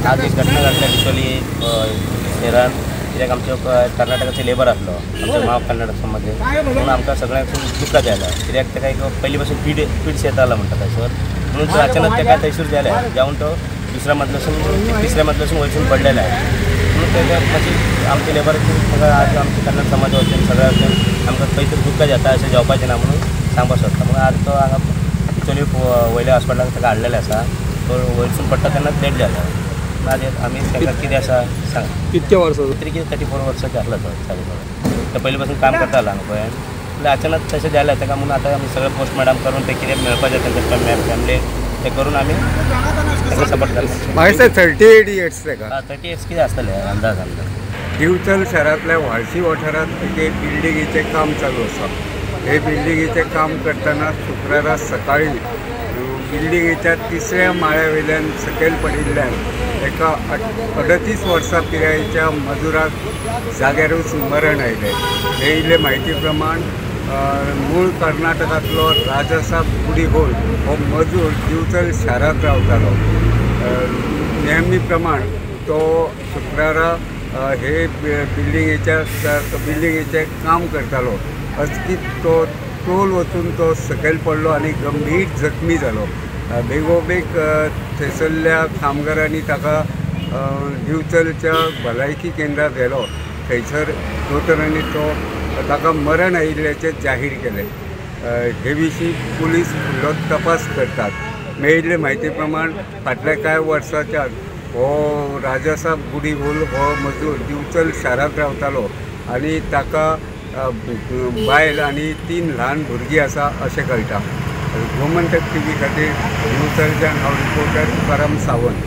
आज एक घटना घडल्या बिचोली शहरान, कित्याक आमच्यो कर्नाटकाचे लेबर आसलो आमच्या माव कर्नाटक समाज, म्हणून आमकां सगळ्यांक दुःख जालें. कित्याक ताका एक पयलीं पासून पिड्स येतालो म्हणटा थंयसर, म्हणून तो अचानक ताका थंयसर जालें जावन तो दुसऱ्या मदल्यासून तिसऱ्या मदल्यासून वयसून पडलेलो आहे. म्हणून ताका मातशी आमच्या लेबराची ताका आज आमच्या कर्नाटक समाजा वतीन सगळ्या वतीन आमकां खंय तरी दुःख जाता अशें जावपाचें ना म्हणून सांगपाक सोदता. म्हणून आज तो हांगा बिचोली वयल्या हॉस्पिटलाक ताका हाडलेलें आसा. तो वयरसून पडटा तेन्नाच लेट जाला. आज आमी तांकां कितें आसा सांग. कितके वर्सां? तरी कितें 34 वर्सांचे आसलो तो चालू करून, तो पयलीं पासून काम करतालो हांगा गोंयान. म्हणल्यार अचानक तशें जालें ताका, म्हणून आतां आमी सगळें पोस्टमार्टम करून तें कितें मेळपाचें तांच्या फॅमिलीक तें करून आमी ताका सपोर्ट करता. म्हाका दिसता 38 इयर्स ताका. 30 इयर्स कितें आसतलें अंदाज अंदाज. दिवचल शारांतल्या व्हाळशी वाठारांत एके बिल्डिंगेचें काम चालू आसा. हे बिल्डिंगेचें काम करतना शुक्रारा सकाळी बिल्डिंगेच्या तिसऱ्या माळ्या वयल्यान सकयल पडिल्ल्यान एका 38 वर्सां पिरायेच्या मजुराक जाग्यारूच मरण आयलें. हे इल्ले म्हायती प्रमाण मूळ कर्नाटकांतलो राजासाब गुडीहोल हो मजूर दिवचल शारांत रावतालो. नेहमी प्रमाण तो शुक्रारा हे बिल्डिंगेचें काम करतालो. अचकीत तो तोल वचून तो सकयल पडलो आनी गंभीर जखमी जालो. बेगोबेग थंयसरल्या कामगारांनी ताका दिवचलच्या भलायकी केंद्रात व्हेलो. थंयसर दोतोरांनी तो ताका मरण आयिल्ल्याचें जाहीर केलें. हे विशीं पुलीस फुडलो तपास करतात. मेळिल्ले म्हायती प्रमाण फाटल्या कांय वर्सांच्यान हो राजासाब गुडीहोल हो मजूर दिवचल शारांत रावतालो आनी ताका बायल आनी 3 ल्हान भुरगीं आसा अशें कळटा. गोमंतक टीव्ही खातीर दिवचलच्यान हांव रिपोर्टर परम सावंत.